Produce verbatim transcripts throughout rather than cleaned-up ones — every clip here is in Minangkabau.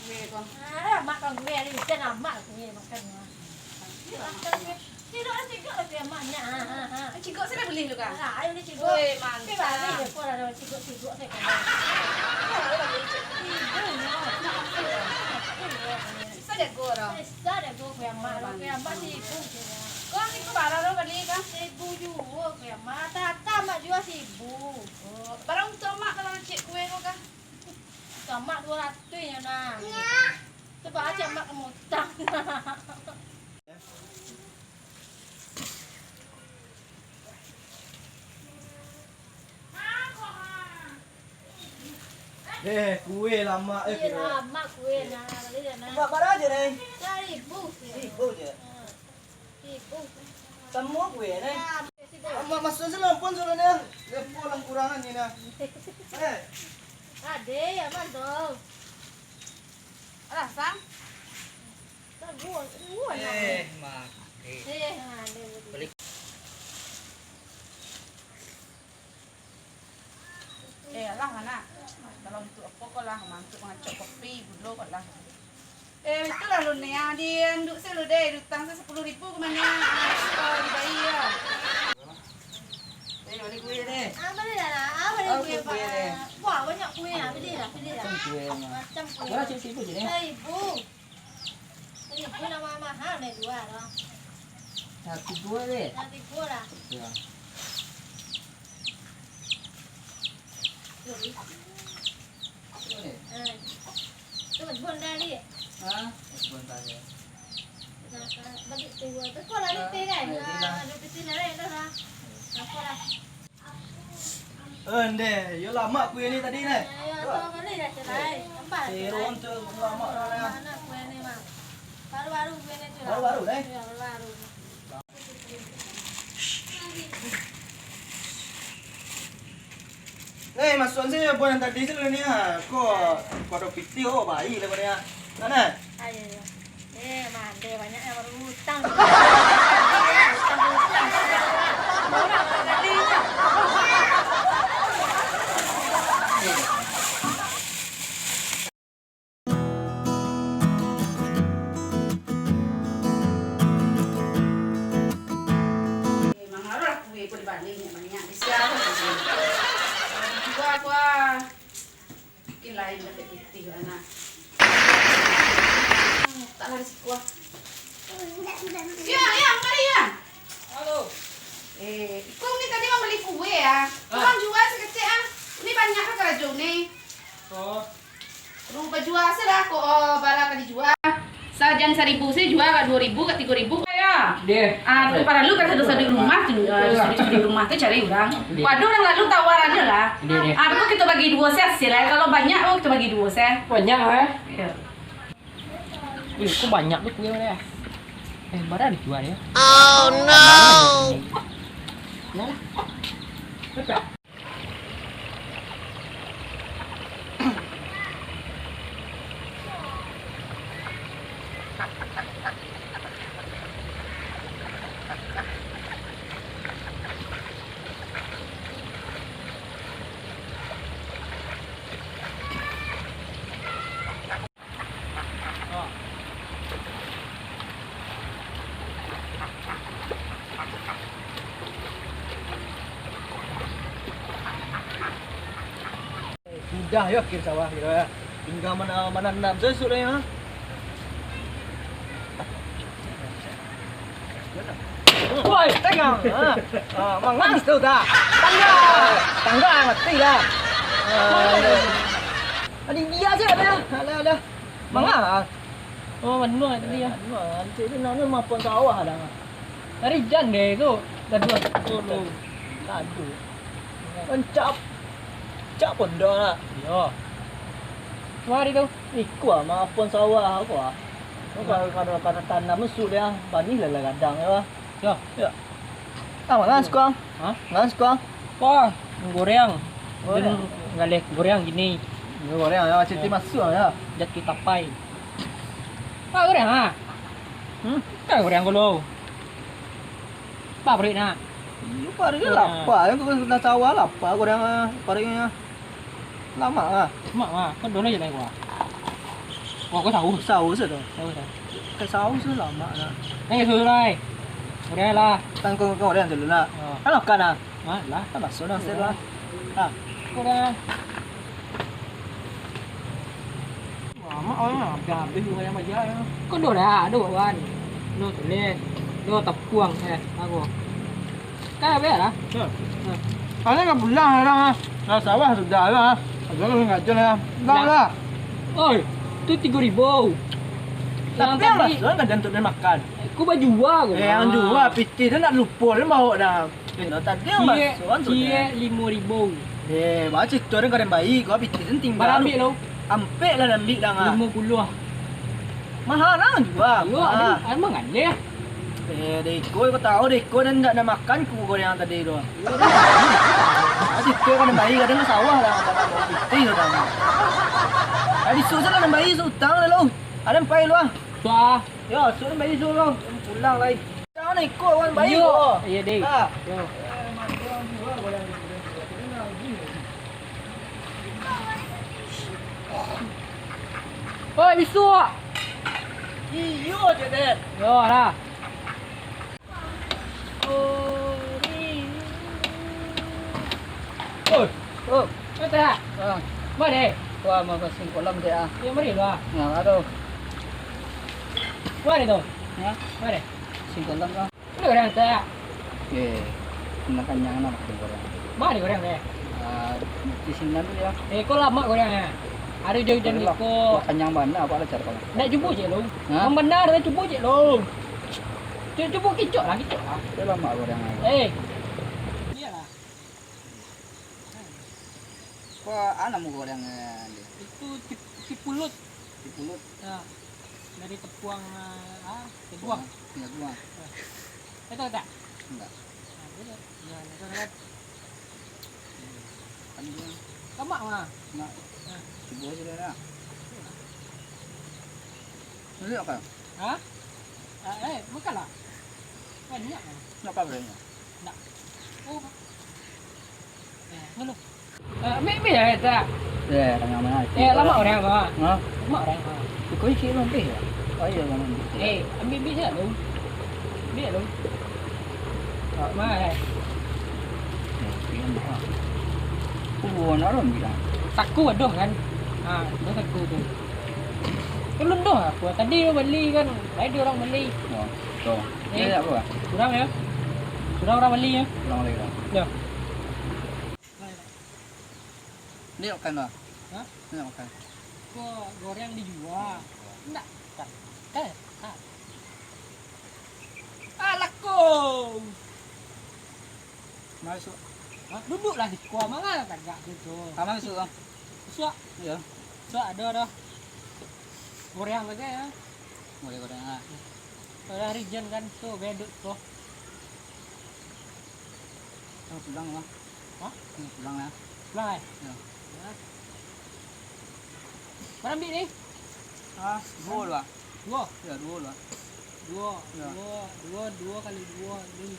Kue ko. Ah, mak kan kue, hari hujan amak kue makan. Cigok lah, cigok lah kue amaknya. Ah, ah, ah. Cigok sajo buliah tu, Kak? Ah, ayo ni cigok. Woi, mantap. Kue balik je, kau lah cigok-cigok sajo. Ibu, no. Bisa jago dah. Bisa jago kue amak, kue amak sibuk je. Kau ni kau bara lo bali, Kak? Sibuk juo kue amak. Tata amak juo sibuk. Oh, bara untuak amak kalau cek kue ko, Kak? Tamak duo ratuih nyo nah. Coba aja mak kemutang. Eh, kue lamak, eh, Iya, kira. Lamak kue nah, bali dah nah. Mak bara aja, Neng? Seribu. Seribu je. Ha. Seribu. Semua kue, Neng. Ya, seribu. Mak masuk sih lampun soalnya. Lepo lang kurangan ni nah. Eh. Ade, ya, mantap. Alah, Sam. Tabuang, buang. Eh, mak. Eh, ade. Beli. Eh, alah, anak. Kalau untuk apo ko lah, untuk mangacok kopi, gulo ko lah. Eh, itulah lu, Nia. Di anduk se lu deh, utang se sapuluah ribu ka mano? Ah, dibayia. Eh, bali kue deh. Ah, bali lah, lah. Ah, bali kue, Pak. Wah, banyak kue lah. Pilih lah, pilih lah. Macam kue, Mak. Macam kue. Bara cik sibuk je, Nia? Saribu. Saribu lah mahal-mahal deh, dua lah. Nah, tigo deh. Nah, tigo lah. Iya. Sorry. Tigo deh. Eh. Tu, bon dah, Lik. Hah? Bon dah, ya. Nah, balik tu, tu kau lah, Lik, kan? Nah, ada peti lain dah lah. Apa lah? Eh, ndeh, yo lamak kue ni tadi, neh. Yo, tu kali dah cerai. Apa? Seron tu lamak, neh. Mana kue ni, Mak? Baru-baru kue ni tu lah. Baru-baru, neh? Yo, baru-baru. Neh, masuak se buah nan tadi tu ni, ha. Ko, ko ado pitih, oh, baik lah ko ni, ha. Nah, neh. Ayo, yo. Eh, mande banyak yang berutang. Utang, utang. Murah kali. Eh, mangaruah kue ko dibanding banyak di siang. Dua kuah. Mungkin lain dapek pitih lah, nah. Hmm, tak lah risiko ah. Ya, ya, mari ya. Halo. Eh, iko ni tadi mambali kue ya. Ah. Urang jua sakecek ah. Ni banyak lah karajo ni. Oh. Rupa jua se lah ko, oh, bara ka dijua. Sajan saribu se jua, ka duo ribu, ka tigo ribu. Ya. Deh. Ah, tu paralu kan sado-sado rumah tu, ah, sado-sado rumah tu cari urang. Deh. Pado urang lalu tawaran je lah. Deh, deh. Ah, tu kito bagi duo se hasil lah. Kalau banyak, oh, kito bagi duo se. Banyak, eh? Iya. Ih, kok banyak tu kue, ya? Eh, bara dijual, ya? Oh, no. Nah. Sudah yo, akhir sawah kiro yo. Tingga mana, mananam sajo sudah yo. Woi, tengah. Ha. Ha, mangas tu dah. Tangga. Tangga mati dah. Ha. Adi dia sajo dah. Alah, alah. Manga? Oh, manuang tadi ya. Manuang, cik tu nak ni mapan sawah dah. Hari jan deh tu. Dah dua. Oh, no. Tadu. Encap. Encap pun dah lah. Yo. Mari tu. Iku ah, mapan sawah aku ah. Kau kalau, kalau, kalau tanam mesuk dia, banih lah, lah gadang ya. Yo. Yo. Ah, mangan sikuang. Hah? Mangan sikuang. Wah, goreng. Goreng. Galeh goreng gini. Goreng ya, citi masuk ya. Jati tapai. Pak goreng ah. Hmm? Kan goreng dulu. Pak beri nak. Iyo, parik lapar. Yang kau kena sawah lapar goreng ah, pariknya. Lamak ah. Mak ah, kau dulu je lah gua. Oh, kau sahur? Sahur sudah. Sahur dah. Kan sahur sudah lama nak. Kan sahur lah, eh. Udah lah. Kan kau, kau udah dulu nak. Oh. Kan makan lah. Ah, lah. Kan masuk dah, set lah. Ah. Kau dah. Lama orang habis-habis bunga yang baja ya. Kau dah dah, dah wan. Dah tulis. Dah tapuang, eh, aku. Kan habis lah. Ya. Nah. Kalian nak pulang lah, dah. Dah sawah sudah lah. Sudah lah, ngajar lah. Dah lah. Oi, tu tiga ribu. Tapi yang tadi masuk kan kadang untuk dia makan. Aku bajua aku. Eh, yang jua, pitih tu nak lupa dia bawa dah. Eh, no, tadi yang masuk kan tu dah. Ciek lima ribu. Eh, baca cerita dia kadang baik. Kau pitih tu tinggal. Barang ambil lo. Ampek lah ambil dah, ah. Lima puluh. Mahal lah jua. Yo, mahal. Ada, ada mangaleh. Eh, dek iko, kau tahu dek iko, dan ndak nak makan ku goreng tadi tu. Tadi tu kan bayi, kadang ke sawah lah, kadang ke putih tu kan. Tadi susah lah bayi, utang lah lu. Ada empai lu ah. Suah. Yo, suruh bayi suruh pulang lai. Jangan iko, wan bayi. Yo. Iyo, dek. Ha. Yo. Oi, bisuak. Iyo, Cik Den. Yo, lah. Oi. Oh. Kata. Ah. Mana? Wah, mau ke singkong lam, Dek, ah. Yang mana tu, ah? Nah, aduh. Mana tu? Hah? Mana? Singkong lam, ah. Ada orang tak? Oke. Kena kanyang lah makan goreng. Mana goreng, eh? Ah, di sini dulu ya. Eh, kau lama goreng, eh? Ada hujan-hujan. Aduh, iko. Kanyang bana, apa lah cara kau? Nak cubo cek lu. Hah? Yang benar, nak cubo cek lu. Cubo, cubo kicok lah, kicok lah. Dia lama goreng aja. Eh. Iyalah. Kau anak mau goreng, eh, dia? Itu cip-, cipulut. Cipulut? Ya. Dari tepuang, eh, ah, tepuang. Tepuang. Tepuang. Ya. Itu tak? Enggak. Nah, itu. Ya, itu kan. Kan dia. Lemak mah. Nak. Nah. Cubo aja dah. Ini apa? Hah? Ah, eh, makanlah. Banyak mah. Nak apa brandnya? Nak. Oh. Eh, dulu. Eh, ambil, ambil lah, tak? Eh, tengah mana? Eh, lama orang apa? Hah? Lama orang apa? Kau isi belum, eh, ya? Oh, iya, belum. Eh, ambil, ambil je lah, lu. Ambil lah, lu. Tak, mah, eh. Eh, ambil, ah. Oh, nak ambil lah. Saku ada, kan? Ha, ada saku tu. Belum dah, aku tadi tu beli, kan. Ada orang beli. Oh, tu. Eh, ini apa? Kurang, ya? Kurang orang beli, ya? Kurang beli, kan? Ya. Ni makan lah. Hah? Ni makan. Kok goreng dijual? Enggak. Tak. Eh, ah. Alah, kau. Masuk. Hah? Duduklah di kuah, manga tagak tu, tu. Ah, masuk, Bang. Suak. Iya. Suak ada dah. Goreng aja ya. Boleh goreng, ah. Kalau hari hujan kan, tu beduk tu. Kau pulang lah. Hah? Kau pulang lah. Pulang, eh? Ya. Ya. Mana ambil ni? Ah, dua lah. Dua? Ya, dua lah. Dua, ya. Dua, dua, dua kali dua, dua.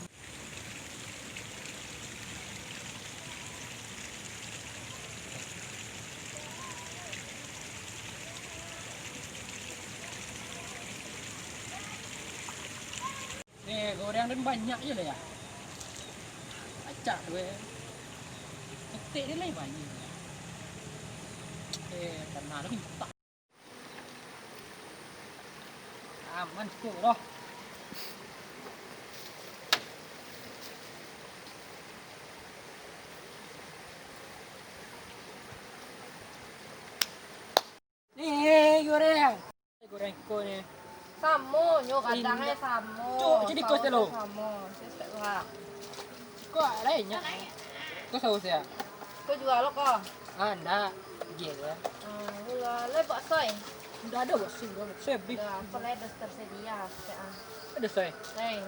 Eh, goreng den banyak je lah ya. Acak tu eh. Ketek dia lah banyak. Eh, pernah lah minta. Aman tu doh. Ni goreng. Goreng ko ni. Samo nyo, kadang eh samo. Cuk, jadi kos lo. Samo. Sesek lah. Ko lain nyo. Ko saus ya? Ko jual lo ko. Ah, ndak. Gila. Ah, gula. Le bakso eh? Ndak ada bakso, bakso habis. Dah, apa le dah tersedia, sek, ah. Ada soy. Deh.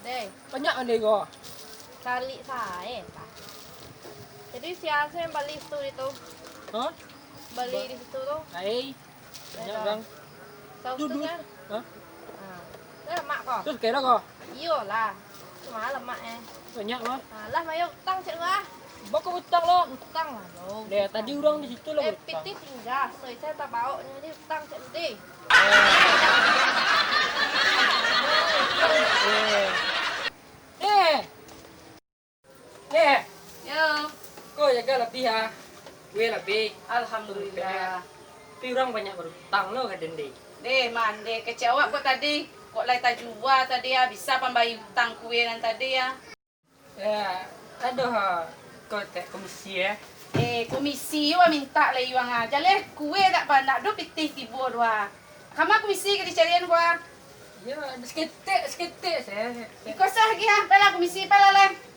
Deh. Banyak ande ko. Kali sae, Pak. Jadi sia yang beli situ itu? Hah? Beli di situ tu? Ai. Banyak orang. Saus tu kan? Hah? Ah. Lemak ko? Terus kira ko? Iyolah. Cuma lemak eh. Banyak mah. Ah, lah mayo utang cek lah. Bako utang lo. Utang lah lo. Deh, tadi orang di situ lah. Eh, pitih tinggal. So, saya tak bawa ni, jadi utang cek Be lah, Be. Alhamdulillah. Tapi urang banyak barutang lo ka den, Dek. Deh, man, deh, kecek awak kok tadi. Kok lai tajua tadi, ah, bisa pambayia utang kue nan tadi, ah. Ya, aduh, kau tak komisi, ya? Eh, komisi yo mintak lai wang, ah. Jaleh kue tak banyak doh pitih tibo doh, ah. Kama komisi ka dicarian ko, ah? Yo, ada saketek, saketek, se. Iko sah lagi, ah. Pailah komisi, pailah lai.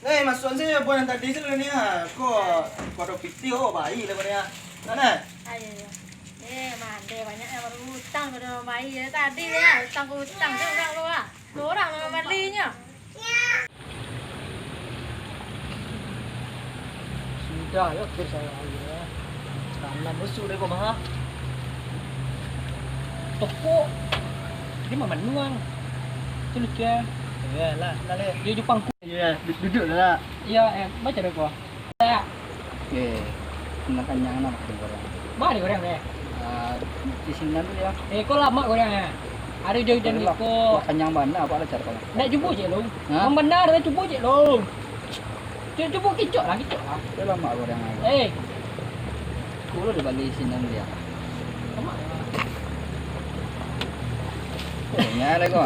Neh, masuakan sajo buah nan tadi tu ni, ha. Ko, ko ado pitih, oh, baik lah ko ni, ha. Nah, nah. Ayo, ayo. Eh, mandeh banyak yang baru utang pada bayi ya tadi ya. Utang ko utang tu urang lo, ah. Lo urang lo mambalinyo. Sudah yo, kir saya ayo. Tanam musuh deh ko mah. Toko. Dia mah manuang. Tu lucu ya. Ya lah, lah leh. Dia Jepang ku. Ya, du-, duduk lah. Ya, eh, baca deh ko. Ya. Eh, nak tanya nak makan goreng. Mana goreng deh? Ah, di sini tu ya. Eh, ko lama goreng ya. Ada jauh-jauh ni ko. Kenyang bana apa lah cara kau? Nak cubo je lo. Ha? Membenar, nak cubo je lo. Cubo, cubo kicok lah, kicok lah. Dah lama goreng aku. Eh. Kulo di Bali sinan dia. Lama. Oh, nya lah ko.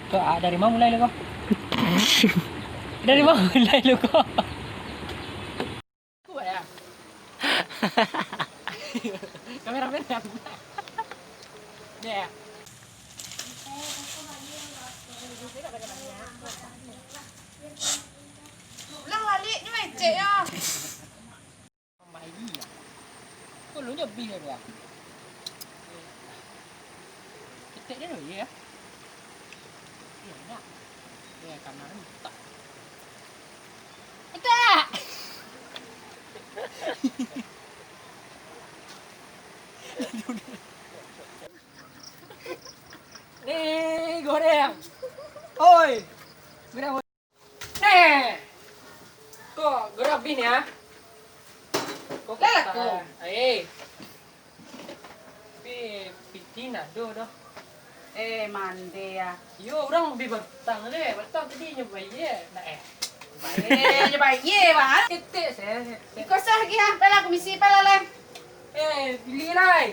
Ko, ah, dari mana mulai lo ko? Dari mana mulai lo ko? Kuat ya? Kameramen ya? Ya. Ulang balik ni, lecek ya. Mai lah. Kok lu nyo bih dulu ah. Ketek dia dulu ya. Iya, nak. Ya, kamar ni tak. Ketek. Ni goreng. Oi. Goreng. Neh. Ko, goreng abih ni ah. Ko, lah, ko. Eh. Tapi piti ndak ado doh. Eh, mandeh ah. Yo, urang bi barutang deh. Barutang tadi nyo bayia. Nah, eh. Eh, nyo bayia, Bang. Ketek se. Iko sah lagi ah. Pailah komisi, pailah lai. Eh, pilih lai.